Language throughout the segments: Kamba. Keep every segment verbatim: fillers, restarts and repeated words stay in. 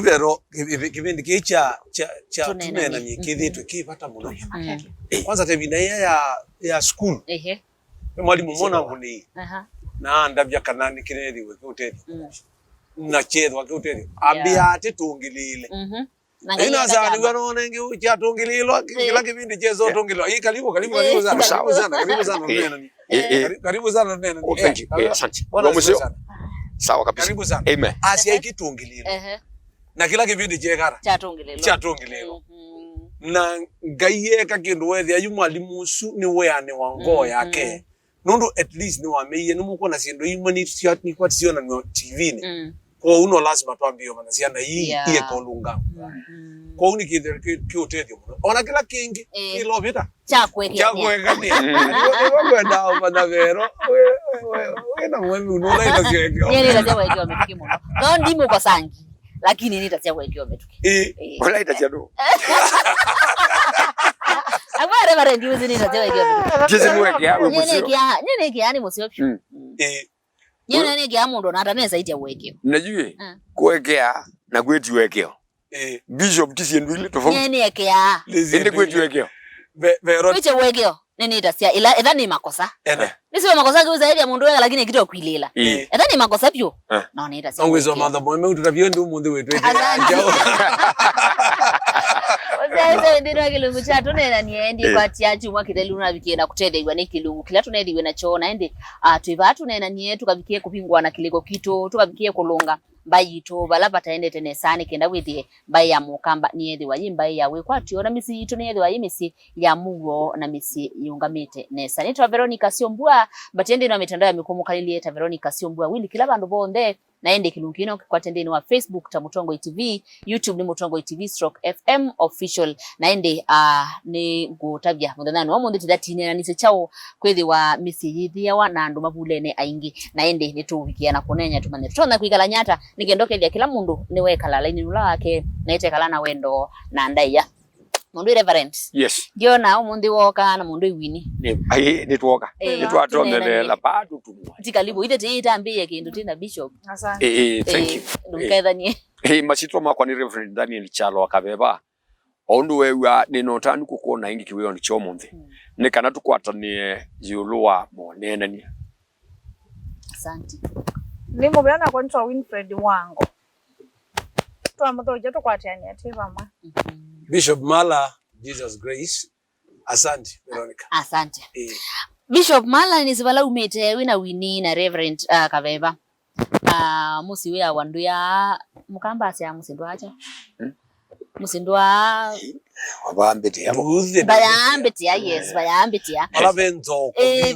Pero kĩvi-, kĩvĩndĩ kĩĩ kya, kya, kya Tũneenany'e. Tũneenany'e kĩthĩĩtwe kĩ vata mũno. Mm. Kwanza ta ĩvinda ĩya ya, ya sukulu. Ehe. Ve mwalimũ mona ngũnĩi. Aha. Na andavya kana nĩkĩneethĩwe kĩũtethyo. Mm. Na kyethwa kĩũtethyo. Yeah. Ambĩa atĩ tũngĩlĩĩle. Mhm. Na Ngai ĩnasaanĩw'a akakamba. Nona ĩngĩ kyatũngĩlĩĩlwa, kĩ-, Eh. Kĩla kĩvĩndĩ kyesa ũtũngĩlĩĩlwa. Ĩĩ, karibu, karibu, karibu sana, karibu sana, karibu sana, Eh. Tũneenany'e. Eh, eh. Karibu sana, tũneenany'e. Oh, thank you. Eh, asante. Bwana asifiwe sana. Sawa kabisa. Karibu sana. Amen. Asyai kĩtũngĩlĩĩlwa. Ehe. Na kĩla kĩvĩndĩ kyekara. Kyatũngĩlĩĩlwa. Kyatũngĩlĩĩlwa. Mhm. Na Ngai eka kĩndũ wethĩa yu mwalimũ ũsu nĩweanĩwa ngoo yake. Nũndũ at least nĩwameie, nĩmũkwona syĩndũ imwe nĩsya-, nĩkwati syonanw'a T V-inĩ. Mm. Kwoou no lasima twambie ũmanya syana ii, yeah, ieka ũlũngamu. Mm-hmm. Kwoou nĩ kĩthĩo kĩ, kĩ ũtethyo mũno. Ona kĩla kĩngĩ, eh, kĩlovĩta. Kya kũekania. Kya kũekania. Mm. Nĩvo, nĩvo ngwenda ũmanya vero. We, we, we, we na mwemi ũnũla ĩtasya wekeo. Nyie nĩtasya wekeo mĩtũkĩ mũno. No ndimũkosangi. Lakini nĩtasya wekeo mĩtũkĩ. Ĩĩ. Ĩĩ. Ũla ĩtasya ndũ. Agwa Reverend, uzi nĩtasya wekeo mĩtũkĩ. Jesi nĩwekea, wĩ mũseo. Nyie nĩkĩa, nyie nĩkĩa nĩ mũseo vyũ. Mm. Mm. Ĩĩ. Nyie nĩkĩa mũndũ na ata nesa itia wekeo. Na yu ĩ, mm, kũekea na kwĩti wekeo. Ĩĩ. Bishop ti syĩndũ ilĩ tofauti. Nyie nĩekea. Ĩndĩ kwĩti wekeo. Ve-, ve-, kwĩti wekeo. Nĩnĩtasya ĩla, etha nĩ makosa. Ene. Nĩsiwe makosa kĩusaĩthya mũndũ weka, lakini ekĩtwa kwilĩla. Ĩĩ. Etha nĩ makosa vyũ. Eh. No nĩtasya. Nongwĩsoma mathomo me ũtũtavyo ndũ mũnthĩ wĩtwĩkĩaa njaũ. Ũsyaĩte nthĩnĩ wa kĩlungu kya tũneenanie, ĩndĩ, ĩĩ, kwatya kyumwa kĩthelu navikie na kũtetheew'a nĩ kĩlungu kĩla tũneethiwe nakyo, na ĩndĩ, ah, twĩ vaa tũneenanie, tũkavikie kũvingũa na kĩlĩko kitũ, tũkavikie kũlũnga mbaĩ yitũ vala vataendete nesa, nĩ kenda wĩthĩe mbaĩ ya Mũkamba nĩyethĩwa yĩ mbaĩ ya wĩkwatyo, na mĩsyĩ yitũ nĩyethĩwa yĩ mĩsyĩ ya mũuo na mĩsyĩ yĩũngamĩte nesa. Nĩtawa Veronica Syombua, mbatie nthĩnĩ wa mĩtandao ya mĩkũmũkanĩlye ta Veronica Syombua Willy kĩla vandũ vonthe, na ĩndĩ kĩlungu kĩno kĩkwate nthĩnĩ wa Facebook ta Mũtongoi T V, YouTube nĩ Mũtongoi T V stroke F M Official, na ĩndĩ, ah, nĩ ngũtavya mũthenyanĩ wa ũmũnthĩ tũthatineenanisye kyaũ kwĩthĩwa mĩsyĩ yĩthĩawa na andũ mavulene aingĩ, na ĩndĩ nĩtũũvikĩa na kũneeny'a tũmanye tũtonya kwĩkalany'a ata nĩ kenda ũkethĩa kĩla mũndũ nĩwekala lainĩ ũla wake na ĩtekala na wendo na ndaĩa. Mũndũ ĩ Reverend. Yes. Ndiona ũmũnthĩ woka na mũndũ ĩ wini. Nĩ, ai, nĩtwoka. Eh, nĩtwatonyeleela tũneenanie. Bado tumwa. Ti karibu. Ithe tĩĩtambĩĩe kĩndũ tĩ na Bishop. Asante. Eh, eh, thank you. Eh, ndũkethanie. Eh, masyĩtwa makwa nĩ Reverend Daniel Kyalo wa Kaveva. O ũndũ weew'a nĩ na ũtanu kũkwona ĩngĩ kĩwĩonĩ kya ũmũnthĩ, mm, nĩ kana tũkwatanĩe ĩũlũ wa moneenany'a. Asante. Nĩ mũvea nakwa nĩtwa Winfred Wango. Twamũthokya tũkwatanĩe twĩ vamwe. Mhm. Bishop Mala, Jesus Grace. Asante, Veronica. Asante. Eh. Bishop Mala, nĩsĩ vala umĩte wĩ na wini na Reverend, uh, Kaveva. Ah, mũsyĩ wĩawa ndwĩa, Mũkamba asyaa mũsyĩ ndwaa kyaũ? Hmm? Mũsyĩ ndwaa. Vambĩtĩa. Mbuthi. Vayaambĩtĩa, yes, vayaambĩtĩa. Vala ve nzoo. Eh,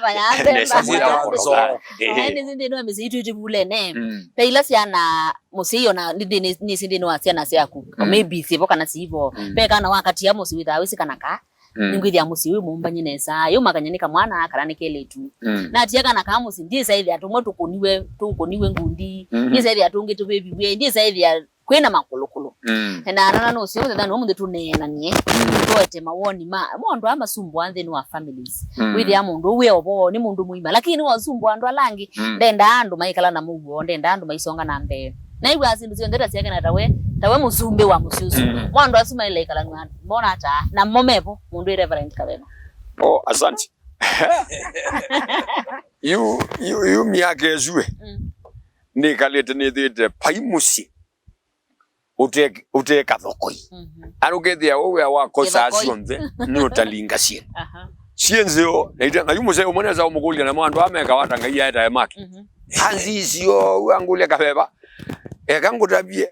vayaambĩtĩa. Nesa mũyao kũroga. Eh. Nĩ nthĩnĩ wa mĩsyĩ itũ ĩtĩvulene. Mm. Ve ila syana mũsyĩ ona nĩ, nĩ, nĩ nthĩnĩ wa syana syaku. Mm. Maybe sivo kana sivo. Mm. Ve kana wakatia mũsyĩ wĩthaa wĩsĩ kana ka. Mm. Nĩngwĩthĩa mũsyĩ wĩ mũmbany'e nesa, yũmakany'a nĩ kamwana kana nĩ kelĩtu. Mm. Natia kana kaa mũsyĩ, ndiĩsa ĩthĩa tũmwe tũkũniwe, tũkũniwe ngundi, mm-hmm, ndiĩsa ĩthĩa tũngĩ tũvĩviw'e, ndiĩsa ĩthĩa kwĩna makũlũkũlũ. Mm. Na nana nũsio mũthenya nĩ ũmũnthĩ tũneenanie, mm, tũete mawoni ma, mo andũ aa masumbũa nthĩnĩ wa families. Mm. Wĩthĩa mũndũ wĩ ovo, nĩ mũndũ mũima, lakini nĩwasumbũa andũ ala angĩ, mm, ndendaa andũ maikala na mũuo, ndendaa andũ maisonga na mbee. Naĩw'aa syĩndũ syonthe ta syakena tawe, tawe mũsumbĩ wa mũsyĩ ũsu. Mm. Mo andũ asu maĩle ĩkalanw'a mona ata, namo mevo, mũndũ ĩ Reverend Kaveva. Oh, asante. Yu, yu, yu myaka ĩsu ĩ, mm, nĩkalĩte nĩthĩĩte vai mũsyĩ ũte-, ũteka thokoi. Mhm. Andũ kethĩa we wĩa wako saa syonthe nĩ ũtalinga syĩndũ. Aha. Syĩ nzeo, na ite, na yu mũseo ũmwe nesa ũmũkũlya namo andũ aa mekawa ata Ngai aetae make. Mhm. Anzisyo, yu angũlya Kaveva. Eka ngũtavye,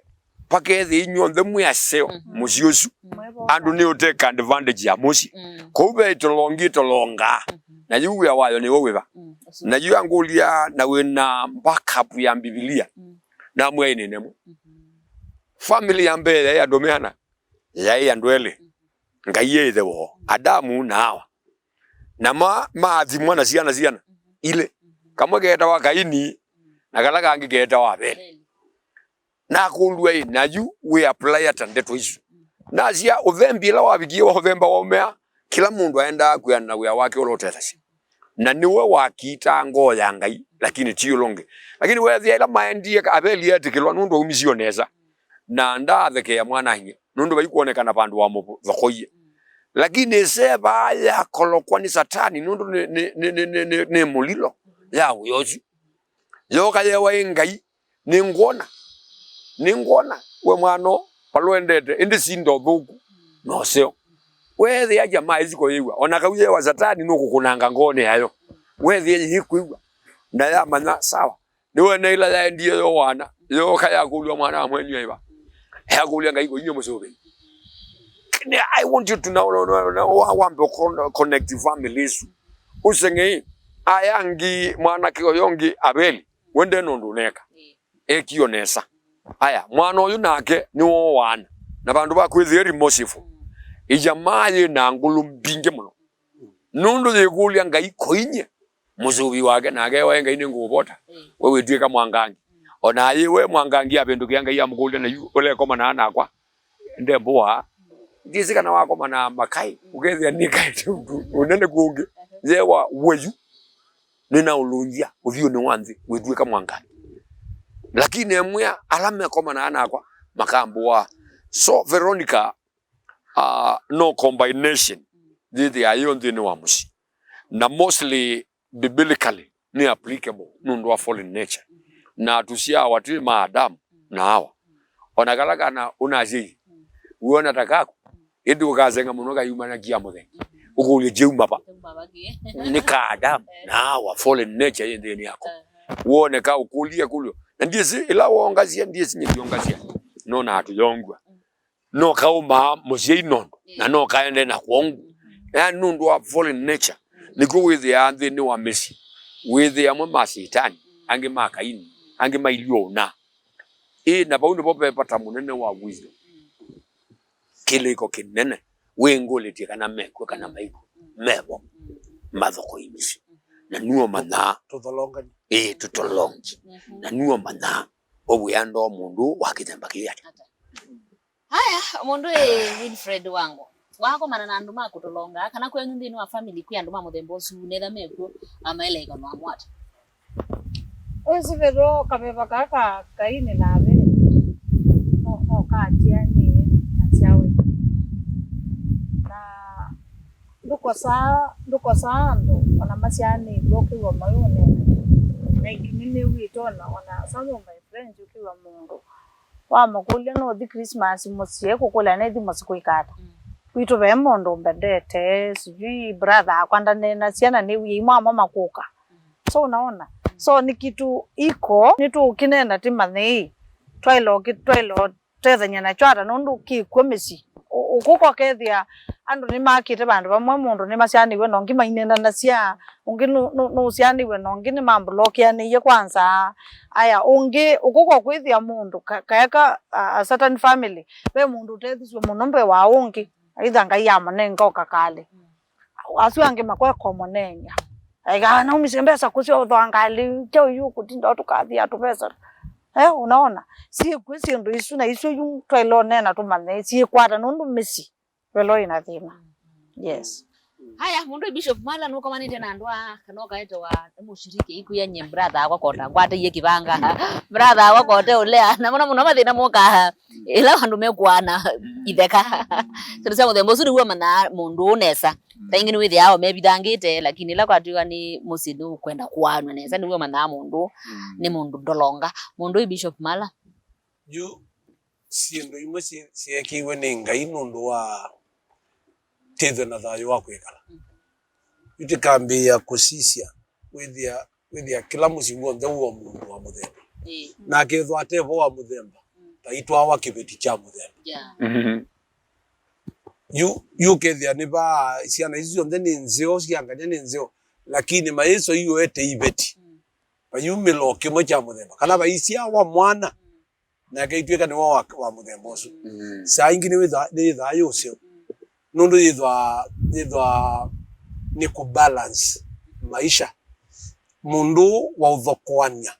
vakethĩa inyw'onthe mwĩ aseo, mhm, mũsyĩ ũsu. Mm. Andũ nĩ ũteka advantage ya mũsyĩ. Mm. Kũu ve ĩtolongi ĩtolongaa. Mhm. Na yu wĩa wayo nĩw'o wĩva. Mm, ũsu. Na yu angũlya na wĩna backup ya Mbivilia. Mm. Namwĩa ĩnĩ nĩmwe. Mhm. Family ya mbee yaĩ andũ meana? Yaĩ andũ elĩ. Mhm. Ngai e ĩthe woo, Adamu na Awa. Na ma-, maathimwa na syana syana, mhm, ilĩ. Mhm. Kamwe keetawa Kaini, mm, na kala kangĩ keetawa Aveli. Aveli. Nakũlw'a ĩ, na yu wĩ apply ata ndeto isu? Mm. Nasya ũthembi ĩla wavikie wa ũthemba wa ũmea, kĩla mũndũ aendaa kwĩana na wĩa wake ũla ũtethasya. Na nĩwe wakiitaa ngoo ya Ngai, lakini ti ũla ũngĩ. Lakini weethĩa ĩla maendie, Aveli etĩkĩlwa nũndũ aumisye o nesa. Na ndaathekeea mwana-a-inyia, nũndũ vaikwonekana vandũ wamũthokoie. Lakini ĩseva yakolokwa nĩ Satani, nũndũ nĩ, nĩ, nĩ, nĩ, nĩ, nĩ, nĩ mũlilo ya wĩa ũsu. Yooka yewa ĩ Ngai, nĩngwona. Nĩngwona we mwana ũũ, vala ũendete, ĩndĩ sinda ũthũku na ũseo. Weethĩa jamaa ĩsu kũyĩw'a, o na kau yewa Satani nũkũkũnanga ngoonĩ yayo. Weethĩa yĩkwĩw'a, na yamanya, sawa. Nĩwene ĩla yaendie yowana, yooka yakũlw'a mwana wa mwenyu aiva. Yakũlya Ngai kũinyie mũsũvĩi. I want you to now, now, now, now, wa-, wambe con-, connect family isu. Ũseng'ei, aya angĩ mwanake ũyũ ũngĩ Aveli, we nde nũndũ ũneka. Ekio nesa. Aya, mwana ũyũ nake nĩwoowana. Na vandũ va kwĩthĩa remorseful, ĩjamaa yĩ na ngũlũ mbingĩ mũno. Nũndũ yĩkũlya Ngai kũinyie mũsũvĩi wake, nake ewa Ngai nĩngũũvota. We wĩtw'ĩka mwangangi. O na ayĩ we mwangangi avĩndũkĩa Ngai amũkũlya, na yu ũlekomanaa nakwa? Ndembũa. Ndyĩsĩ kana wakomanaa makaĩ, ũkethĩa nĩkaĩte ũndũ ũnene kũngĩ. Yewa we yu. Nĩnaũlũngya ũthyũnĩ wa nthĩ, wĩtw'ĩka mwangangi. Lakini emwĩa ala mekomanaa nakwa makambũaa. So, Veronica, uh, no combination yĩthĩaa yĩo nthĩnĩ wa mũsyĩ. Na mostly biblically nĩ applicable nũndũ wa fallen nature. Na tũsyaawa twĩ ma Adamu na Hawa. O na kala kana ũnasyai, wĩona ta kaku, ĩndĩ ũkasenga mũno kayumanakia mũthenya. Ũkũlya kyauma va? Nĩ ka Adamu na Hawa, fallen nature yĩ nthĩnĩ yako. Woneka ũkũlya kũlyo. Na ndyĩsĩ ĩla wongasya, ndyĩsĩ nyie ndyongasya. No na atũyongw'a. No kaumaa mũsyai nũndũ, na no kaende na kwongu. Yaani nũndũ wa fallen nature, nĩkw'o wĩthĩaa nthĩnĩ wa mĩsyĩ, wĩthĩa amwe ma Sitani, angĩ ma Kaini, angĩ ma ilyũũna. Ĩĩ, na vau nĩvo ve vata mũnene wa wisdom. Kĩlĩko kĩnene, wĩngũlĩtye kana mekw'e kana maikw'e, mevo, mathokoi mĩsyĩ. Na nuo manyaa. Tũtholongani. Ĩĩ, tũtolongi. Na nuo manyaa, ũvwĩa ndoo mũndũ wa kĩthemba kĩĩ ata. Haya, mũndũ ĩ Wilfred Wango. Wakomana na andũ ma kũtolonga, kana kwenyu nthĩnĩ wa family kwĩ andũ ma mũthemba ũsu, netha mekw'o, amaelekanwa ata? Ũsu vetho kaveva kaa ka Kaini na Aveli. No, no katianĩe na syawa. Na ndũkosaa, ndũkosaa andũ, ona masyaanĩw'e ũkĩw'a mayũnena. Na ĩngĩ nĩnĩw'ĩte ona, ona some of my friends ũkĩw'a mũndũ wamũkũlya nũthi Christmas mũsyĩ, kũkũlya nĩthi mũsyĩ kwĩka ata. Kwitũ ve mũndũ mbendete, sijui brother akwa ndaneenasya na nĩw'ie imwe amwe makũka. So unaona? So ni kitu iko, nĩtũũkĩneena tĩmanyei. Twaĩla ũkĩ-, twaĩla tethany'a nakyo ata nũndũ kĩkw'o mĩsyĩ. Ũ-, ũkũka ũkethĩa andũ nĩmakĩte vandũ vamwe, mũndũ nĩmasyaanĩw'e na ũngĩ mainenanasya, ũngĩ nũ-, nũ-, nũsyaanĩw'e na ũngĩ nĩmambũlokĩanĩie kwanza. Aya, ũngĩ ũkũka ũkwĩthĩa mũndũ ka-, kaeka a, a certain family, ve mũndũ ũtethĩsw'e mũno mbee wa ũngĩ, either Ngai amũnenga ũkakalĩ. Asu angĩ makweka ũmũneenga. Aiga, naumisye mbesa kũsyothwa ngalĩ kyaũ yu kũtinda tũkathia tũvesa. Eh, unaona? Syĩkw'o syĩndũ isu na isu yu twaĩle ũneena tũmanye syĩkwata nũndũ mĩsyĩ velo ĩna thĩna. Yes. Haya, mũndũ Bishop Mala nũkomanĩte na andũ aa, kana ũkaete wa mũshiriki ikuya nye brother akwa kota, ngwatĩie kĩvanga. Brother akwa kote ũlea, na mũno mũno mathĩna moka ĩla andũ mekuana itheka. Syĩndũ sya mũthemba ũsu nĩw'o manyaa mũndũ ũũ nesa. Ta ĩngĩ nĩwĩthĩaa o mevithangĩte, lakini ĩla kwatw'ĩka nĩ mũsyĩ nĩũkwenda kũaanw'a nesa, nĩw'o manyaa mũndũ nĩ mũndũ ndolonga. Mũndũ ĩ Bishop Mala. Yu syĩndũ imwe sye-, syeekĩiwe nĩ Ngai nũndũ wa tĩthwe na thayũ wa kwĩkala. Yu tĩkambĩĩa kũsisya, wĩthĩa, wĩthĩa kĩla mũsyĩ w'onthe wĩ o mũndũ wa mũthemba. Ĩĩ. Na akethwa ate vo wa mũthemba, ta itwawa kĩveti kya mũthemba. Yeah. Mhm. Yu, yu ũkethĩa nĩ vaa syana isu syonthe nĩ nzeo, syanganya nĩ nzeo, lakini maĩso yu ete iveti. Vayumĩla o kĩmwe kya mũthemba. Kana vaisyawa mwana, nake aitw'ĩka nĩwe wa, wa mũthemba ũsu. Mm. Saa ingĩ nĩwĩthaa, nĩyĩthaa yĩ ũseo. Nũndũ yĩthwaa, yĩthwaa nĩ kũ balance maisha. Mũndũ wa ũthokoany'a.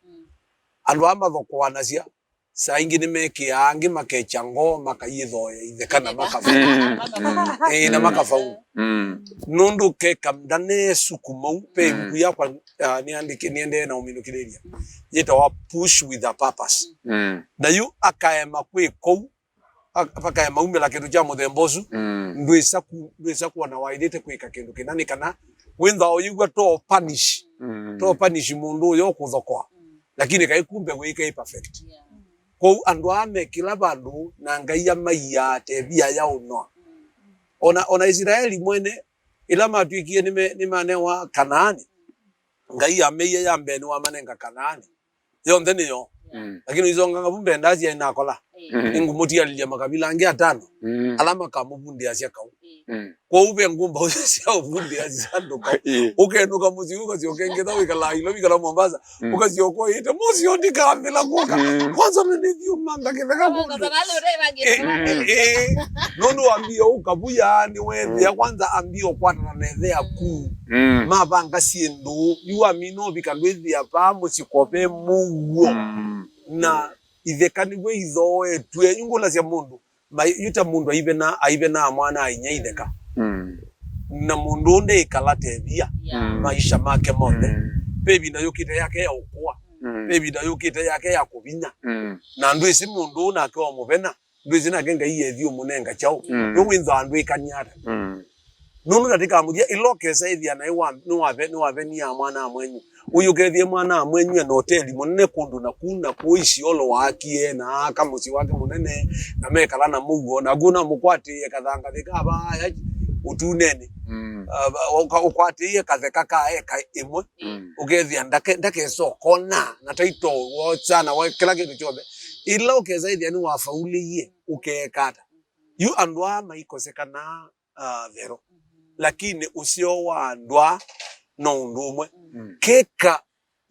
Andũ aa mathokoanasya, saa ingĩ nĩmekĩaa angĩ makekya ngoo, makaiĩthooya itheka na makavau. Mm. Ĩĩ, na makavau. Mm. Nũndũ keka ndaneesukuma u, ve ĩvuku yakwa, ah, nĩandĩkĩ-, nĩendee na ũminũkĩlĩlya. Yĩtawa Push with a Purpose. Mm. Na yu akaema kwĩka ũu, ak-, vakaema umĩla kĩndũ kya mũthemba ũsu, mm, ndwĩsa ku-, ndwĩsa kwona waĩlĩte kwĩka kĩndũ kĩna, nĩ kana wĩnthwa ũyĩw'a to punish, mm, to punish mũndũ ũyo ũkũthokoa. Mm. Lakini kaĩ kumbe wĩka ĩ perfect. Yeah. Kwoou andũ aa me kĩla vandũ na Ngai amaiaa tevia ya ũnoa. Mm. Ona, ona Isilaeli mwene, ĩla matw'ĩkie nĩme-, nĩmanewa Kanaani, Ngai ameie ya mbee nĩwamanenga Kanaani. Yonthe nĩyo. Mm. Lakini ũisonganga vu mbee ndasya ĩnakola. Mm. Nĩngũmũtialĩlya makavila angĩ atano, mm, ala makamũvundĩasya kaũ. Mm. Kwoou ve ngũmba ũsu sya ũvundĩasya andũ kaũ. Ĩĩ. Ũkenũka mũsyĩ ũkasyoka ĩngĩ ta wĩkalaa ilo wĩkala Mombasa. Mm. Ũkasyoka ũyĩte mũsyĩ ũndikambĩla kũka. Mm. Kwanza nĩnĩthiũmantha kĩtheka kũndũ. Ĩĩ, ĩĩ. Nũndũ wambie ũkavuya nĩwethĩa, mm, kwanza ambie ũkwatana na ĩthe yaku. Mm. Mavanga syĩndũ, yu amina ũvika ndwĩthĩa vaa mũsyĩ ko ve mũuo. Mm. Na itheka nĩw'o ithooetw'e. Yu ngũlasya mũndũ, ma-, yu ta mũndũ aivena, aivenaa mwana ainya itheka. Mm. Na mũndũ ũũ ndeĩkala tevia, yeah, mm, maisha make monthe. Mm. Ve ĩvinda yũkĩte yake ya ũkũa. Mm. Ve ĩvinda yũkĩte yake ya kũvinya. Mm. Na ndwĩsĩ mũndũ ũũ nake o mũvena. Ndwĩsĩ nake Ngai ethi ũmũnenga kyaũ? Mm. Nĩwĩnzaa ndwĩkany'a ata? Mm. Nũndũ ndatĩkamũthya, ĩla ũkesa ĩthĩa naĩ wa-, nĩwave-, nĩwavenia mwana mwenyu. Ũyũkethie mwana mwenyu ena ũteli mũnene kũndũ na kũu na kũu Isiolo waakie, na aaka mũsyĩ wake mũnene, na mekala na mũuo, naku ũnamũkwatĩĩe kathangathĩ ka vaya ũtunenĩ. Mm. Ah, ũka-, ũkwatĩĩe katheka ka eka ĩmwe. Mm. Ũkethĩa ndake-, ndakesa ũkona, na taito wosa, na wa-, kĩla kĩndũ kyonthe. Ĩla ũkesa ĩthĩa nĩwafaulĩie, ũkeeka ata? Yu andũ aa maikosekanaa, ah, thero. Mhm. Lakini ũseo wa andũ aa no ũndũ ũmwe. Mm. Keka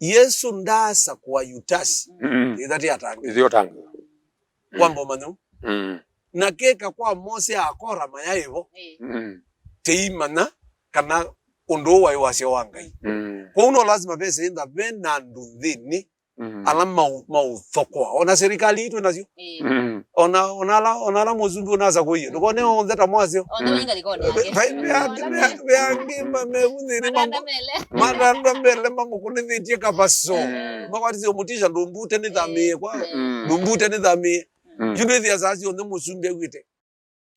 Yesũ ndaasakũa Yutasi, mm, ĩtha ti atangĩĩwa. Ĩtha ti atangĩĩwa. Wamba ũmanya ũu? Mm. Na keka kwa Mose akora mayaĩ vo, mm, tĩimanya kana ũndũ ũũ waĩ wasya wa Ngai. Mm. Kwoou no lasima vese ĩntha ve na andũ nthĩnĩ, mm, ala mau-, maũthokoa. Ona serikali itũ nasyo. Ĩĩ. Mm. Ona, ona ala, ona ala mũsumbĩ ũnasakũie. Ndũkone onthe ta mwasyo. Onthe wĩ ngalĩkonĩ yake. Ve-, ve-, ve angĩ, ve angĩ ma-, mevu nthĩnĩ ma-, matanda mele, matanda mele mamũkũnĩthĩtye kavaso. Mm. Makwatisye mũtisha ndũmbute nĩthamĩĩe kwa. Mm. Ndũmbute nĩthamĩĩe. Mm. Yu ndwĩthĩa saa syonthe mũsumbĩ augĩte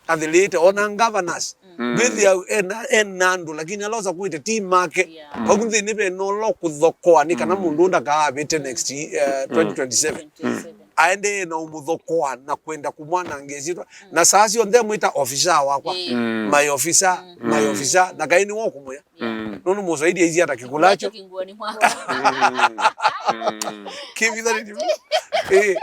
athĩlĩte, ona governors. Mm. Ndwĩthĩa ena, ena andũ, lakini ala ũsakũĩte ti make. Yeah. Mm. Vau nthĩnĩ vena ũla ũkũthokoa nĩ kana, mm, mũndũ ũũ ndakaavĩte next, eh, mm, twenty twenty-seven. Twenty twenty-seven. Aendee na ũmũthokoa na kwenda kũmwanangĩa syĩtwa. Mm. Na saa syonthe amwĩta officer wakwa. Mm. My officer, mm, my officer. Na kaĩ nĩwe ũkũmwĩa. Mm. Nũndũ mũswahili aisye ata kĩkũlacho? Kĩkũlacho kĩnguonĩ mwakwa. Mm. Mm. Kĩvithanĩtye. Eh.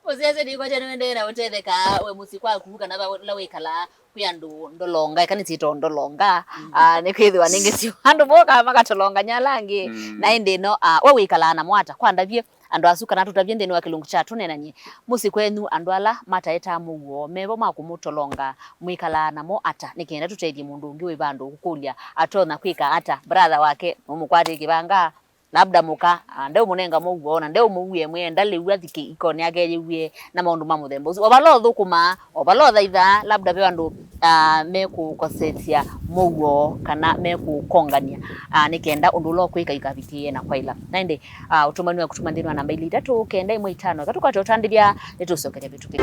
Mũsyaĩĩsya nĩkwakya nĩwendee na ũtetheka we mũsyĩ kwaku kana va ũla wĩkalaa kwĩ andũ ndolonga, eka nĩsyĩtwa ndolonga. Mm. Ah, nĩkwĩthĩwa nĩngĩ syo andũ mokaa makatolongany'a ala angĩ. Mm. Na ĩndĩ ĩno, ah, we wĩkalaa namo ata? Kwa ndavye andũ asu kana tũtavye nthĩnĩ wa kĩlungu kya tũneenany'e. Mũsyĩ kwenyu andũ ala mataetaa mũuo mevo ma kũmũtolonga, mwĩkalaa namo ata nĩ kenda tũtethye mũndũ ũngĩ wĩ vandũ ũkũkũlya atonya kwĩka ata? Brother wake nũmũkwatĩe kĩvanga, labda mũka, ah, ndeũmũnenga mũuo, na ndeũmũuie mwĩenda lĩu athi kĩ-, ikonĩ yake yĩw'e na maũndũ ma mũthemba ũsu. O vala ũthũkũmaa, o vala ũthaithaa, labda ve andũ, ah, mekũkosesya mũuo kana mekũkongany'a, ah, nĩ kenda ũndũ ũla ũkwĩka ikavikĩĩe na kwaĩla. Na ĩndĩ, ah, ũtũmani wa kũtuma nthĩnĩ wa namba ilĩ itatũ kenda ĩmwe itano ĩtatũ, tũkwate ũtandĩthya, nĩtũũsyokerya mĩtũkĩ.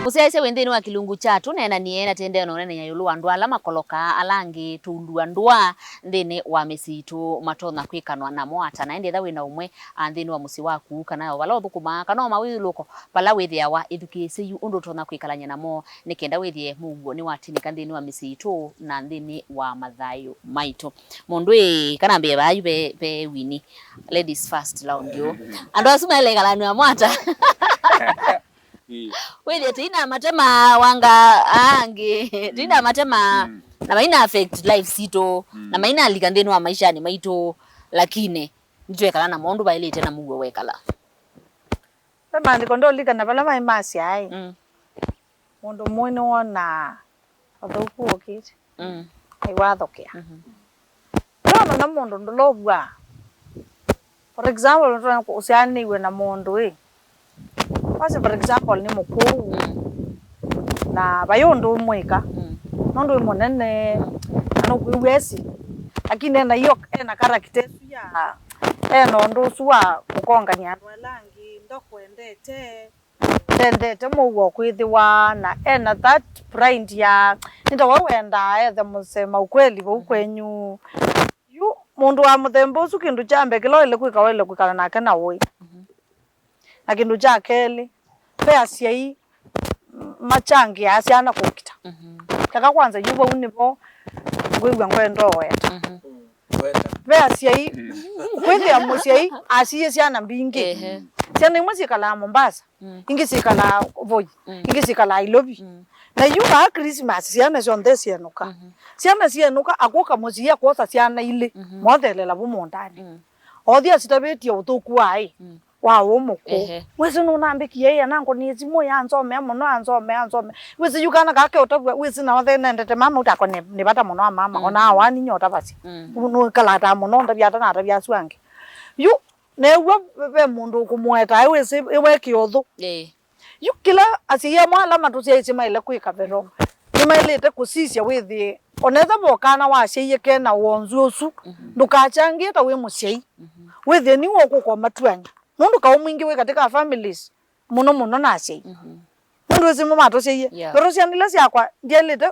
Mũsyaĩĩsya wĩ nthĩnĩ wa kĩlungu kya tũneenanie na tũendee na ũneenany'a ĩũlũ wa andũ ala makolokaa ala angĩ tũundua ndũa nthĩnĩ wa mĩsyĩ itũ matonya kwĩkanwa namo ata. Na ĩndĩ ethĩwa wĩ na ũmwe, a, nthĩnĩ wa mũsyĩ waku, kana o vala ũthũkũmaa, kana o mawĩthyũlũko vala wĩthĩawa, ĩthukĩĩsye yu ũndũ ũtonya kwĩkalany'a namo, nĩ kenda wĩthĩe mũuo nĩwatinĩka nthĩnĩ wa mĩsyĩ itũ na nthĩnĩ wa mathayũ maitũ. Mũndũ ĩ, kana mbĩe vaa yu ve, ve Winnie, ladies first round yu. Andũ asu maĩle ĩkalanw'a mwata. Ĩĩ. Wĩthĩe tũinamatema wanga angĩ, tũinamatema, mm, na maina affect life sitũ, mm, na mainalika nthĩnĩ wa maishanĩ maitũ, lakini nĩtwekala na maũndũ vaĩlĩte na mũuo wekala. Ve maandĩko ndolikana vala maĩ masyaĩ. Mm. Mũndũ mũĩ nĩwonaa ũthũku ũkĩte. Mm. Aiwathokea. Mhm. Ndona mũndũ ndũlovua. For example, nĩtwona ũsyaanĩiwe na mũndũ ĩ. Wase, for example, nĩ mũkũũ. Mm. Na vai ũndũ ũmwĩka. Mm. Nũndũ wĩ mũnene. Mm. Na nũkwĩw'a esi. Lakini ena iyo, ena character ĩsu ya, ena ũndũ ũsu wa kũkongania andũ ala angĩ, ndokwendete. Ndendete mũuo kwĩthĩwa na ena that pride ya nĩtawa wendaa ethe mũsema ukweli vau kwenyu. Yu mũndũ wa mũthemba ũsu kĩndũ kya mbee kĩla waĩle kwĩka, waĩle kwĩkala nake na ũĩ. Mhm. Na kĩndũ kya kelĩ, ve asyai machangĩaa syana kũkita. Mhm. Keka kwanza yu vau nĩvo ngwĩw'a ngwenda ũweta. Mhm. Ve asyai, kwĩthĩa mũsyai asiĩe syana mbingĩ. Ehe. Syana imwe syĩkalaa Mombasa, mm, ingĩ syĩkalaa Voi, mm, ingĩ syĩkalaa Nairobi. Mm. Na yu vaa Christmas syana syonthe syenũka. Mhm. Syana syenũka, akũka mũsyai akwosa syana ilĩ, mhm, mothelela vu mũũndanĩ. Mm. Othi asitavĩtye ũthũku waĩ. Mm. Wa ũ mũkũũ. Ehe. Wĩsĩ nũnambĩkie ĩ, anangonie simũ ya ansomea mũno, ansomea, ansomea. Wĩsĩ yu kana kake ũtavw'a, wĩsĩ na othe nendete mama ũtakwa nĩ, nĩ vata mũno wa mama, mm, ona awa ninya ũtavasya. Mm. Nũkalataa mũno, ndavya ata na atavya asu angĩ. Yu, new'a ve mũndũ ũkũmũeta, ĩ wĩsĩ, ĩ wekĩa ũthũ. Ĩĩ. Yu kĩla asyai amwe ala matũsyaĩĩsye maĩle kwĩka vero, nĩmaĩlĩte kũsisya wĩthĩe, onetha vokana wasyaie kena wonzu ũsu, mhm, ndũkachangĩe ta wĩ mũsyai. Mhm. Wĩthĩe nĩwe ũkũka ũmatuany'a. Nũndũ kaũ mwingĩ wĩ katika families, mũno mũno na asyai. Mhm. Nũndũ wĩsĩ mo matũsyaie. Yeah. Vero syana ila syakwa, ndyaĩlĩte,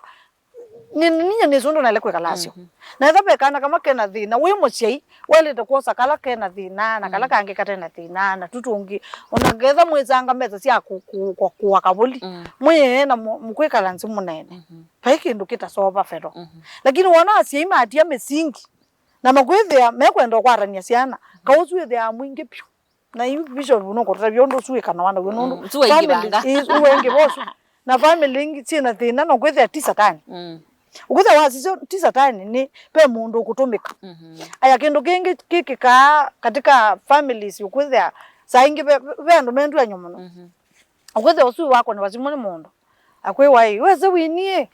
nĩ, ninyie nĩsũ ũndũ naĩle kwĩkala nasyo. Mhm. Na etha ve kana kamwe kena thĩna, wĩ mũsyai, waĩlĩte kwosa kala kena thĩna, na kala, mm, kangĩ katena thĩna, na tu tũngĩ. Ona ngetha mwĩsanga mesa sya kũ-, kũ-, kũ-, kũa kavũli, mm, mwĩee na mũ-, mũkwĩkala nzĩ mũnene. Mhm. Vai kĩndũ kĩtasova vero. Mhm. Lakini wona asyai matia mĩsingi, na makwĩthĩa mekwenda ũkwatany'a syana, kaũ ũsu wĩthĩaa mwingĩ vyũ. Na yu Bishop nũkũtavya ũndũ ũsu wĩkanawa naw'o nũndũ, mm, ũsu waingĩvanga, families, ĩ, ũsu waingĩva ũsu. Na family ingĩ syĩna thĩna no kwĩthĩa ti satani. Mm. Ũkwĩthĩa wasisya ti satani, nĩ ve mũndũ ũkũtũmĩka. Mhm. Aya, kĩndũ kĩngĩ kĩkĩkaa katika families, ũkwĩthĩa saa ingĩ ve, ve andũ menduany'o mũno. Mhm. Ũkwĩthĩa ũsu wakũnĩwa simũ nĩ mũndũ. Akwĩwa ĩ, wĩsĩ Winnie,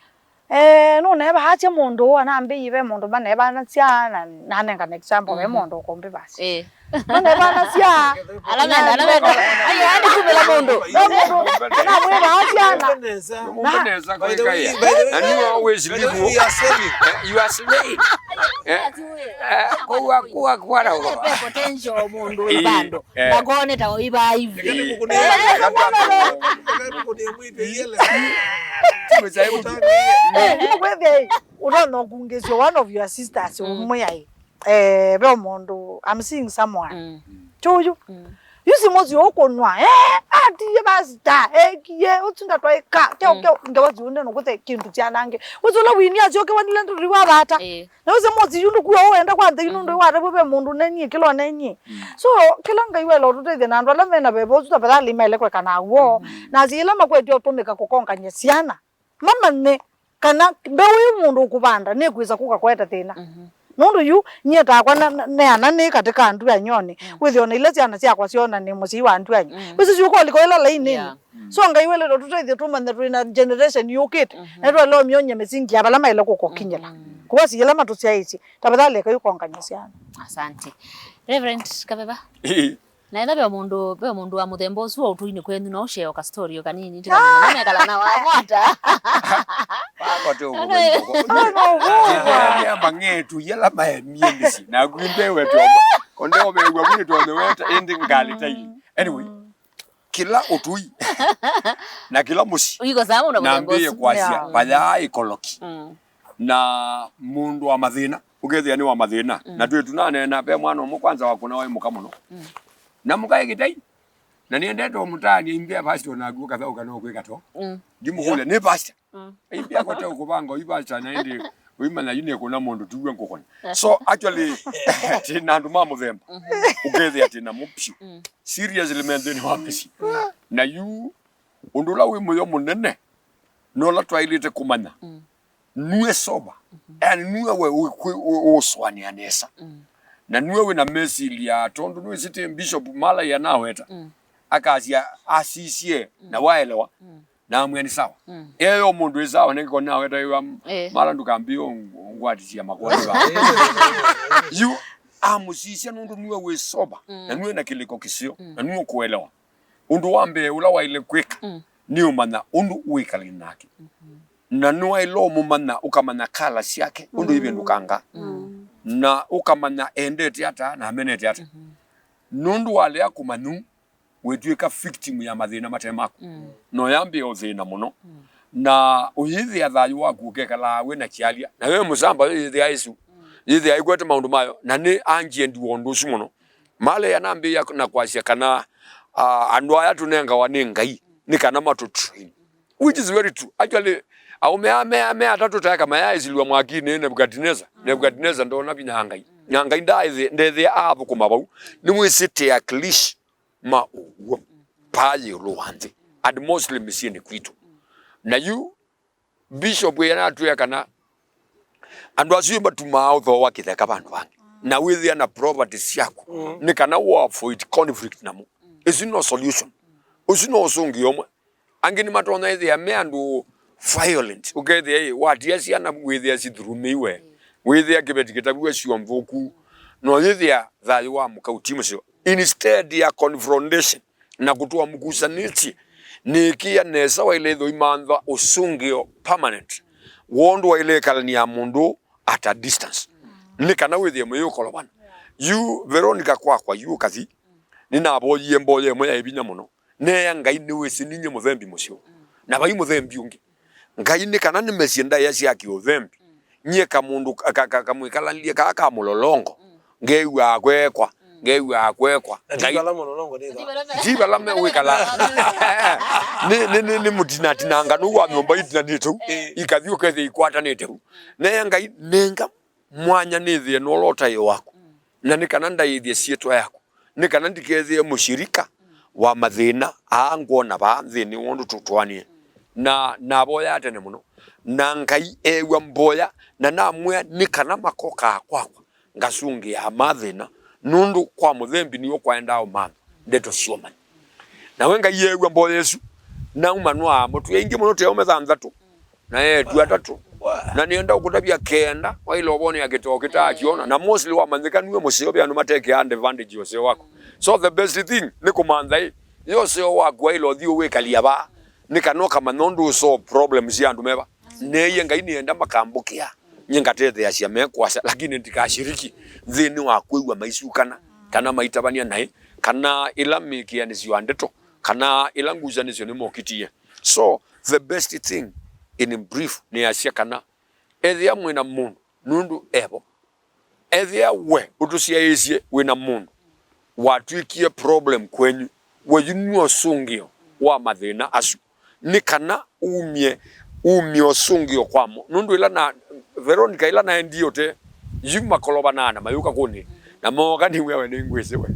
eh, nũneevaasya mũndũ ũũ, anambĩie ve mũndũ maneevanasya, na nanengana example, ve, mhm, mũndũ ũkũmbĩvasya. Ĩĩ. Maneevanasya. Ala menda, ala menda. Ai, yani kumĩla mũndũ. Ve mũndũ, namwĩvaasya na. Nũmũmbeneza kwĩkaĩa. Na nĩwe wĩsilimu. You are selling. Eh, you are selling. Eh, eh, kwa, kwa, kwa, kwa, kwa. Potential mũndũ wĩ vandũ. Eh. Ndakone ta ũiva ivi. Ĩĩ. Ĩĩ, nĩkwĩthĩa, ĩ, ũtonya ũkungĩsya one of your sisters, mm, ũmwĩa, ĩ, eh, ve mũndũ, I'm seeing someone. Mm. Kyũyũ. Mm. Yu simũ syo ũkũnwa, eh, atiie pastor, ekie, ũsu ndatwaĩka, keo, mm, keo, ngewa siunde nũkũthe kĩndũ kyanange. Wĩsĩ ũla Winnie asyokewa nile ndũri wa vata. Ĩĩ. Na wĩsĩ mũsyai yu ndũkua ũenda kwa nthei nũndũ, mhm, watavw'a ve mũndũ nenie kĩla ũnenie. Mm. So, kĩla Ngai wela ũtũtethya na andũ ala mena veva ũsu, tafadhali maĩle kwĩka naw'o. Mhm. Na asyai ala makwetye ũtũmĩka kũkongany'a syana, mamanye kana mbeũ ĩĩ mũndũ ũkũvanda nĩkwĩsa kũka kũete thĩna. Mhm. Nũndũ yu, nyie takwa na, na, neana nĩ katika nduany'onĩ. Mm. Wĩthĩe ona ila syana syakwa syona nĩ mũsyai wa nduany'o. Mm. Wĩsĩ syũka ũlika ĩla lainĩ. Yeah. Mm. So Ngai welete ũtũtethye tũmanye twĩ na generation yũkĩte. Mhm. Na twalewa myonye mĩsingi ya vala maĩle kũkokinyĩla. Mhm. Kwa asyai ala matũsyaĩĩsye, tafadhali ekai ũkongany'a syana. Asante. Reverend Kaveva. Na etha ve mũndũ, ve mũndũ wa mũthemba ũsu wa ũtũinĩ kwenyu, no ũshare o ka story o kanini, tiga mũno, no mekala na wamwata. Wako te ũguo. Amba ng'etu yala maemie mĩsyĩ. Na kwimbe wetu. Konde obe wa kuni tuone weta, ende ngali tai. Anyway, mm, kĩla ũtũi na kĩla mũsyĩ. Ũiko sawa na mũthemba ũsu. Nambĩĩe kwasya, yeah, vayaa ĩkoloki. Mm. Na mũndũ wa mathĩna, ũkethĩa nĩ wa mathĩna. Mm. Na twĩ tũnaneena, ve mwana ũmwe kwanza wakũna waĩ mũka mũno. Mm. Na mũka ĩ kĩtai, na nĩendete ũmũtaanĩa imbĩa pastor naku ũkathaũka no kwĩka to. Mm. Ndimũkũlya, nĩ pastor. Mm. Imbĩa kote ũkũvanga ũi pastor na ĩndĩ ũimanya yu nĩkũna mũndũ tuwe ngũkũna. So actually, tĩ na andũ ma mũthemba. Mhm. Ũkethĩa tĩ namo biũ. Mm. Seriously, me nthĩnĩ wa mĩsyĩ. Mm. Na yu, ũndũ ũla wĩ mũyo mũnene, na ũla twaĩlĩte kũmanya, mm, nue sober. Mhm. Yani, nue we ũ-, kwĩ-, ũ-, ũsũanĩa nesa. Mm. Na nue wĩ na mesilya, tondũ nĩwĩsĩ tĩ Bishop Malai anaweta. Mm. Akasya asisye na waelewa, na amwĩa nĩ sawa. Eyo mũndũ ĩ sawa, nĩkĩko nawetaĩwa Eh. mala ndũkambie ngwatisya makwani va. Yu amũsisya nũndũ nue wĩ sober, na nue na kĩlĩko kĩseo, na nue ũkũelewa. Ũndũ wa mbee ũla waĩle kwĩka nĩ ũmanya ũndũ wĩkalĩ nake. Na nĩwaĩle ũmũmanya, ũkamanya kala syake, ũndũ ivĩndũkanga. Na ũkamanya endete ata na amenete ata. Nũndũ walea kũmanya ũu, wĩtw'ĩka victim ya mathĩna mate maku. Na ũyambĩĩa ũthĩna mũno. Na ũyĩthĩa thayũ waku ũkekalaa wĩ na kyalya. Na we mũsamba ũyĩthĩa ĩsu. Yĩthĩa ĩkwete maũndũ mayo. Na nĩ anjie ndiwa ũndũ ũsu mũno. Male yanambĩĩa na kwasya kana, ah, andũ aya tũnengawa nĩ Ngai, nĩ kana matũtrain. Which is very true. Actually, aũme aa me, me atatũ taeka mayaĩsilw'a mwakinĩ nĩ Nebukadinesa. Nebukadinesa ndoona vinya wa Ngai. Na Ngai ndaaĩthĩ-, ndethĩa aathũkũma vau. Nĩwĩsĩte a cliche ma ũw'o. Paa yĩ ĩũlũ wa nthĩ. And mostly mĩsyĩnĩ kwitũ. Na yu Bishop ĩanatwĩa kana andũ asu matumaa ũthooa kĩtheka vandũ vangĩ. Na wĩthĩa na property syaku. Nĩ kana ũavoid conflict namo. Ĩsu no solution. Ũsu no ũsũngĩo ũmwe. Angĩ nĩmatonya ĩthĩa me andũ violent. Ũkethĩa ĩ, watia syana wĩthĩa sithurumĩiwe. Wĩthĩa kĩveti kĩtavw'a sio nthũku. No yĩthĩa thayũ wa mũka ũti mũseo. Instead ya confrontation, na kũtũa mũkusanĩtye, nĩkĩa nesa waĩle ĩthwa imantha ũsũngĩo permanent. Wondũ waĩle ĩkalania mũndũ at a distance. Nĩ kana wĩthĩe mũyĩũkolovana. Yu Veronica kwakwa, yu ũkathi, nĩnavoyie mboya ĩmwe yaĩ vinya mũno. Neea Ngai, nĩwĩsĩ ninyie mũthembi mũseo. Na vai mũthembi ũngĩ. Ngai, nĩ kana nĩmesye ndaĩa sya kĩũthembi. Nyie kamũndũ ka-, ka-, ka-, kamwĩkalanĩlye kaa ka mũlolongo. Ngew'aa kwekwa. Ngew'aa kwekwa. Na ti Ngai vala mũlolongo nĩ tha. Ti vala me wĩkala. Nĩ, nĩ, nĩ, nĩ mũtinatinanga nũu wa nyũmba itinanĩte u. Ĩĩ. Ikathi ũkethĩa ikwatanĩte u. Neea Ngai, nenga mwanya nĩthĩe nola ũtaĩo waku. Na nĩ kana ndaĩthye syĩtwa yaku. Nĩ kana ndikethĩe mũshirika wa mathĩna aa ngwona vaa nthĩnĩ wondũ tũtwaanie. Na navoyaa tene mũno. Na Ngai eew'a mboya, na namwĩa nĩ kana makokaa kwakwa, ngasũngĩaa mathĩna, nũndũ kwa mũthembi nĩw'o kwaendaa ũmantha ndeto syũmanya. Nawe Ngai eew'a mboya ĩsu, nauma nwa amũtwĩa aingĩ mũno, tĩ aũme thanthatũ. Na eĩtu atatũ. Na nĩenda ũkũtavya kenda, waĩle ũvonea kĩtoo kĩtaakyona. Na mostly wamanyĩka nue mũseo ve andũ matekeaa advantage ya ũseo waku. So the best thing nĩ kũmantha ĩ, yo ũseo waku waĩle ũthi ũwĩkalya vaa. Nĩ kana ũkamanya ũndũ ũsolve problem sya andũ meva. Neeie Ngai nĩenda makambũkĩa. Nyie ngatetheeasya mekwasya, lakini ndikashiriki nthĩnĩ wa kwĩw'a maisukana, kana maitavany'a naĩ, kana ĩla mĩkĩanĩsyo ya ndeto, kana ĩla ngusanĩsyo nĩmokitie. So, the best thing in brief nĩ asya kana ethĩa mwĩ na mũndũ nũndũ evo. Ethĩa we ũtũsyaĩĩsye wĩ na mũndũ watw'ĩkie problem kwenyu, we yu nĩwe ũsũngĩo wa mathĩna asu. Nĩ kana umye, umye ũsũngĩo kwamo. Nũndũ ĩla na Veronica, ĩla naendie ũte, yu makolobanaa na mayũka kũnĩ. Na mooka nĩwĩa we nĩngwĩsĩ we.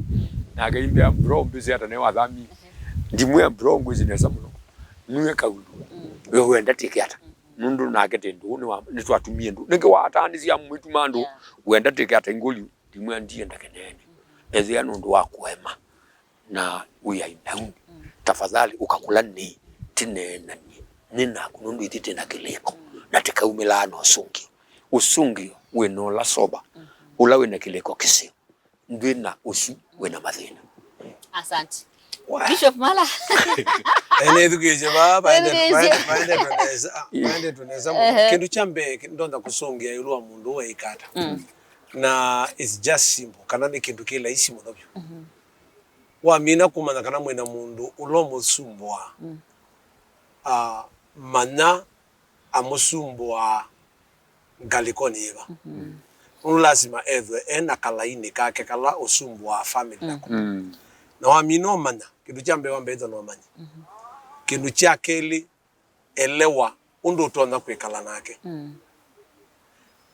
Nake imbĩa bro mbĩsĩ ata ne wathami. Ndimwĩa bro ngwĩsĩ nesa mũno. Nue kaundu. We wenda tĩke ata? Nũndũ nake tĩ ndũũ nĩwa-, nĩtwatumie ndũũ. Nĩkĩ wataanĩsya mwĩtuma ndũũ? Yeah. Wenda tĩke ata ingũliu? Ndimwĩa ndienda kĩneeni. Ethĩa nũndũ wa kũema. Na we are in town. Tafadhali ũkakũla nĩ tineenanie nĩ naku nũndũ ithyĩ twĩ na kĩlĩko na tĩkaumĩlaa na ũsũngĩo. Ũsũngĩo wĩ na ũla sober, ũla wĩ na kĩlĩko kĩseo, ndwĩ na ũsu wĩ na mathĩna. Asante. Bishop Mala. Ene ithukĩĩsye vaa, vaende, vaende, vaende tũnesa, vaende tũnesa mũno. Ehe. Kĩndũ kya mbee, kĩ-, ndonya kũsũngĩa ĩũlũ wa mũndũ ũũ eĩkata. Mm. Na it's just simple, kana nĩ kĩndũ kĩ laisi mũno vyũ. Mhm. Wamina kũmanya kana mwĩ na mũndũ ũla ũmũsumbũaa, mm, ah, manya amũsumbũaa ngalĩkonĩ yĩva. Mhm. Nũndũ lasima ethwe e na kalainĩ kake kala ũsumbũaa family yaku. Mm. Na wamina ũmanya, kĩndũ kya mbee wambe ĩthwa na ũmanya. Mhm. Kĩndũ kya kelĩ, elewa ũndũ ũtonya kwĩkala nake. Mm.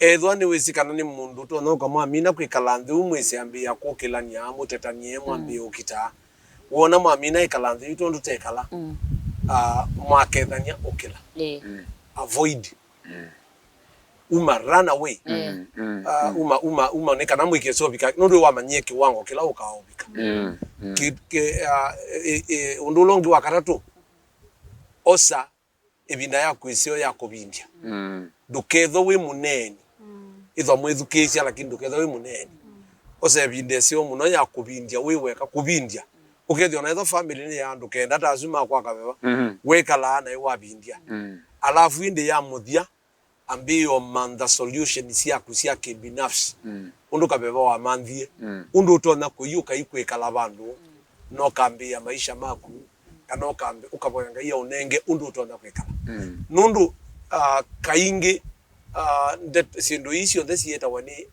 Ethĩwa nĩwĩsĩ kana nĩ mũndũ ũtonya ũkamwamina kwĩkala nthĩ, ũmwĩsĩ ambĩĩa kũkĩlany'a, mũtetanie, mwambĩĩe ũkitaa. Wona mwamina ĩkala nthĩ yu tondũ tekala, mm, ah, mwakethany'a ũkĩla. Ĩĩ. Mm. Avoid. Mm. uma, run away. Mm, mm, ah, mm. Uma, uma, uma, nĩ kana mwĩke sovika, nũndũ wamanyie kĩwango kĩla ũkaovika. Mm, mm. Ki, ki, ah, e, e, ũndũ ũla ũngĩ wa katatũ, osa ĩvinda yaku ĩseo ya kũvindya. Mm. Ndũkethwe wĩ mũneeni. Mm. Ĩthwa mwĩthukĩĩsya, lakini ndũkethwe wĩ mũneeni. Mm. Osa ĩvinda ĩseo mũno ya kũvindya wĩ weka, kũvindya. Ũkethĩa ona ĩthwa family nĩ ya andũ kenda ta asu ma kwa Kaveva, mm-hmm, wĩkalaa naĩ wavindya. Mm. Alafu ĩndĩ ya mũthya, ambĩĩa ũmantha solution syaku sya kĩbinafsi. Mm. Ũndũ Kaveva wamanthie. Mm. Ũndũ ũtonya kũiũka ikwĩkala vandũ, mm, na ũkambĩĩa maisha maku, kana ũkambe-, ũkavoya Ngai aũnenge ũndũ ũtonya kwĩkala. Mm. Nũndũ, ah, kaingĩ, ah, ndet-, syĩndũ ii syonthe siĩtawa nĩ,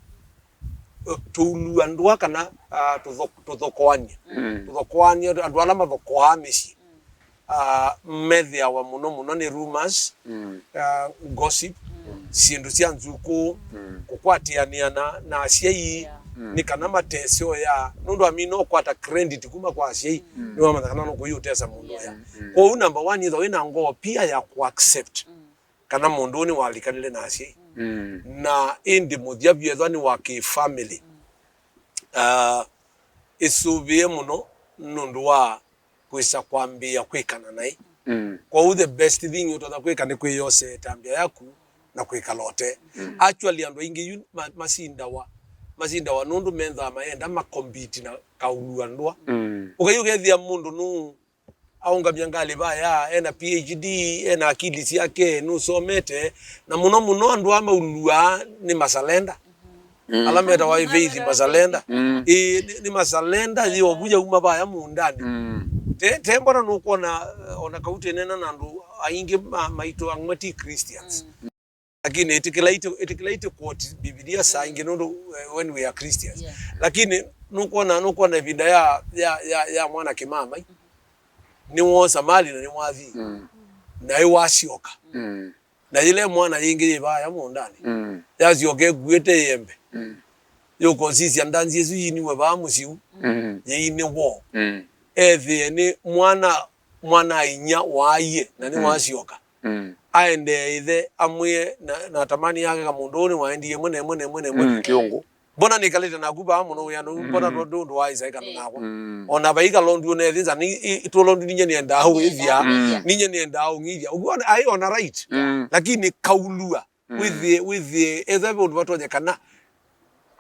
uh, tũulua ndũa kana, ah, tũtho-, tũthokoany'a. Mm. Tũthokoany'a, andũ ala mathokoaa mĩsyĩ. Mm. Ah, methĩawa mũno mũno nĩ rumors, mm, ah, gossip, mm, syĩndũ sya nzukũ, mm, kũkwatĩanĩa na, na asyai, yeah, mm, nĩ kana mateseo ya, nũndũ amina ũkwata credit kuma kwa asyai, mm, nĩwamanya kana nũkũi ũtesa mũndũ ya. Yeah. Mm. Kwoou number one, ĩthwa wĩna ngoo pia ya kũ accept, mm, kana mũndũ ũũ nĩwalikanile na asyai. Mm. Na ĩndĩ mũthya vyethwa nĩ wa kĩ-family. Mm. Ah, ĩsũvĩe mũno nũndũ wa kwĩsa kwambĩĩa kwĩkana naĩ. Mm. Kwoou the best thing ũtonya kwĩka nĩ kwĩyosea ĩtambya yaku na kwĩkala ũte. Mm. Actually, andũ aingĩ yu ma-, masindawa, masindawa nũndũ mendaa mayenda makompiti na kaulua ndũa. Mm. Ũkai ũkethĩa mũndũ nũ aũngamya ngalĩ vaya, ena P H D, ena akili syake, nũsomete, na mũno mũno andũ aa mauluaa nĩ masalenda. Mm. Ala metawa faith masalenda. Mm. Ĩĩ, nĩ, nĩ masalenda, yĩ ovu yauma vaya mũũndanĩ. Mm. Te, te mbona nũkwona, eh, ona kau twĩneena na andũ aingĩ ma, maitũ amwe ti Christians. Mm. Lakini ĩtĩkĩla itũ, ĩtĩkĩla itũ quote Bibilia saa ingĩ nũndũ, eh, when we are Christians. Yeah. Lakini nũkwona, nũkwona ĩvinda ya, ya, ya, ya mwana kĩmamai. Mm-hmm. Nĩwoosa mali na nĩwathi. Mm. Na ĩwasyoka. Mm. Na yĩla mwana yĩngĩ yĩ vaya mũũndanĩ. Mm. Yasyoka ĩkuĩte ĩembe. Mm. Yũkosisya ndanzi ĩsu yiniwe vaa mũsyĩ ũu. Mm. Yĩinĩ woo. Mm. Ethĩe nĩ mwana, mwana-a-inyia waaie na nĩwasyoka. Mm. Aendee ĩthe amwĩe na, na atamani yake kamũndũ ũũ nĩwaendie ĩmwe na ĩmwe na ĩmwe na ĩmwe. Mm, kĩũngũ. Mbona nĩkalĩte naku vaa mũno wĩanũ, mbona, mm, ndũ, ndũ waĩsa ĩkala, mm, nakwa? Mm. Ona vaikalondw'o nethĩnza nĩ, ĩ, ĩtũlondw'o ninyie nĩendaa ũĩthya, mm, ninyie nĩendaa ũng'ithya. Ũkwona, aĩ ona right. Mm. Lakini kaulua. Mm. Wĩthĩe, wĩthĩe, ethwa ve ũndũ vatonyekana,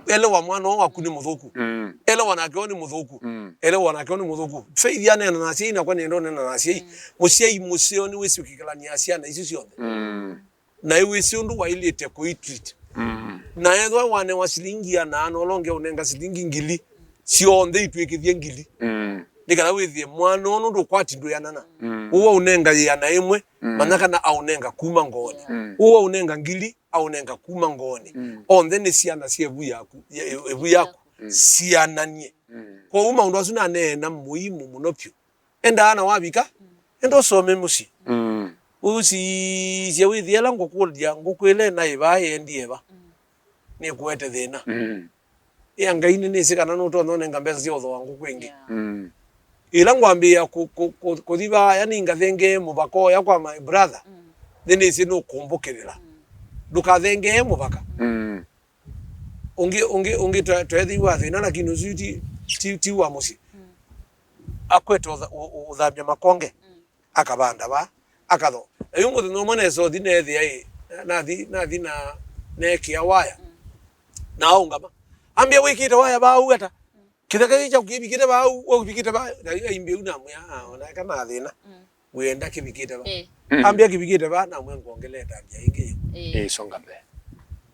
elewa mwana ũũ waku nĩ mũthũku. Mm. Elewa nake ũũ nĩ mũthũku. Mm. Elewa nake ũũ nĩ mũthũku. Faith aneena na asyai, nakwa nĩenda ũneena na asyai. Mm. Mũsyai mũseo nĩwĩsĩ ũkĩkalany'a syana isu syonthe. Mm. Na ĩwĩsĩ ũndũ waĩlĩte kũitreat. Mm. Na ethwa wanewa silingi ana, na ũla ũngĩ ũnenga silingi ngili, syonthe itw'ĩkĩthye ngili. Mm. Nĩ kana wĩthĩe mwana ũũ nũndũ ũkwati ndwĩanana. Mm. Ũũ waũnenga yĩana ĩmwe, mm, manya kana aũnenga kuma ngoonĩ. Mm. Ũũ waũnenga ngili, aũnenga kuma ngoonĩ. Mm. Onthe nĩ syana sya ĩvu yaku, ya, ĩvu yaku. Mm. Siananie. Mm. Kwoou maũndũ asu naneena mũimu mũno vyũ. Endaa na wavika, enda ũsome mũsyĩ. Mm. Ũsisye wĩthĩe ĩla ngũkũlya, ngũkwĩle naĩ vaa yendie va? Mm. Nĩkũete thĩna. Mm. Ĩa Ngai nĩnĩsĩ kana nũtonya ũnenga mbesa sya ũthooa ngũkũ ĩngĩ. Yeah. Mm. Ĩla ngwambĩĩa kũ-, kũ-, kũ-, kũthi vaaya nĩngathengee mũvaka ũya kwa my brother, mm, nĩnĩsĩ nũkũmbũkĩlĩla. Mm. Ndũkathengee mũvaka. Mm. Ũngĩ, ũngĩ, ũngĩ twe-, tweethĩiwe athĩna, lakini ũsu ti, ti, ti wa mũsyĩ. Mm. Akwete ũtha-, ũ-, ũ-, ũthambya makonge, mm, akavanda va, akatho. Na yu mũthenya ũmwe nesa ũthi neethĩa ĩ, na-, nathi, nathi na neekĩa waya. Mm. Na aũngama. Ambĩa, "Wĩkĩte waya vaa ũu ata?" Mm. Kĩtheka gĩkĩ kyaku kĩvikĩte vaa ũu, ũvikĩte vaa, na yu aimbĩa ũu namwĩa, "Ah, ona eka na thĩna." Mm. Wĩenda kĩvikĩte va? Eh. Mm. Ambĩa kĩvikĩte va, namwĩa ngwongela ĩtambya yĩngĩ yĩmwe. Eh. Eh, songa mbele.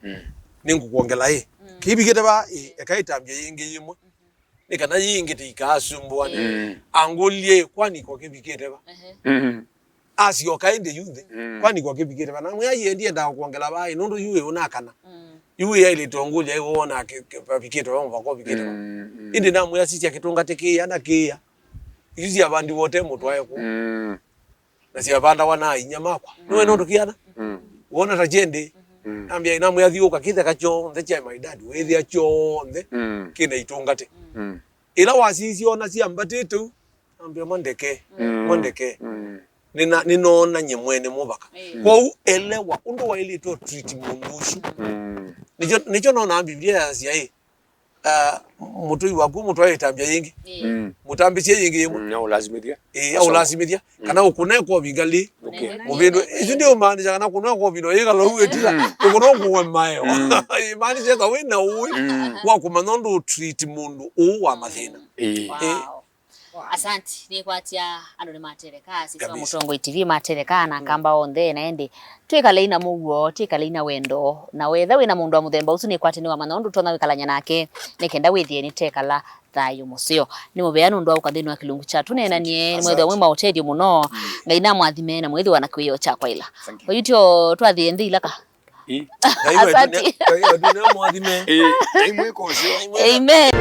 Mm. Nĩngũkwongela ĩ. Mm. Kĩvikĩte va, ĩ, eka ĩtambya yĩngĩ yĩmwe. Mm-hmm. Nĩ kana yĩngĩ tĩikaasumbũane. Mm. Angũlye, "Kwani kwa kĩvikĩte va?" Ehe. Mm. Asyoka ĩndĩ yu nthĩ. Mm. "Kwani kwa kĩvikĩte va?" Namwĩa, "Ĩĩ, ndiendaa kwongela va, ĩ, nũndũ yu ĩ ũnakana." Mm. Yu ĩ ailĩte ũngũlya ĩ wona kĩ-, kĩ-, vavikĩte va, mũvaka ũvikĩte va. Mm, mm. Ĩndĩ namwĩa, "Sisya kĩtũnga tĩkĩĩa na kĩĩa." Isu syavandiwa ũte mũtwae kũu. Mm. Na syavandawa na inyia makwa. Mm. Nĩwe nũndũ kĩana? Mm. Wona ta kyendĩ? Mm. Nambĩa, namwĩa, "Thiũũka kĩtheka kyonthe kya my dad, wĩthĩa kyonthe, mm, kĩna itũngatĩ." Mm. Ĩla wasisya ona syambatĩte ũu, nambĩa, "Mandeke, mm, mandeke." Mm. nĩna- nĩnoona nyie mwene mũvaka. Ĩĩ. Kwoou elewa ũndũ waĩlĩte ũtreat mũndũ ũsu. Mm. Nĩkyo nĩkyo nonaa Biblia yasya ĩ, ah, mũtũi waku mũtwae ĩtambya yĩngĩ. Ĩĩ. Mm. Mũtambĩsye yĩngĩ yĩmwe. Mm, no ũlasimĩthia. Ĩĩ, aũlasimĩthya. Mm. Kana ũkũne kovi ngalĩ. Okay. Mũvĩndũ. Isu ndio maanisha kana kũnwa kovi no yĩkala ũu ĩtila. Mm. Ũkũna ũkũwe maeo. Mm. Imaanisha eka wĩ na ũĩ. Mm. Wa kũmanya ũndũ ũtreat mũndũ ũũ wa mathĩna. Ĩĩ. Ĩĩ. Wow. Asante. Nĩkwatya andũ nĩmateleka, sisi wa Kabisa. Mũtongoi T V mateleka na Mm. kamba onthe na ende. Twĩkalei na mũuo, twĩkalei na wendo. Na wetha wĩ na mũndũ wa mũthemba ũsu nĩkwatya nĩwamanya ũndũ ũtonya wĩkalany'a nake, nĩ kenda wĩthĩe nĩtekala thayũ mũseo. Nĩ mũvea nũndũ wa ũka nthĩnĩ wa kĩlungu kya tũneenanie, nĩ mwethĩwa mwĩ maũtethyo mũno. Mm. Ngai namwathime na mwĩthĩwa na kĩwĩoo kya kwaĩla. Thank you. Oyu tyo twathĩe nthĩ ilaka. Ĩ. Ngai wetu Asante. Nĩ- Ngai wetu nĩ amwathime. Ĩ, nĩ mwĩko ũcio. Amen.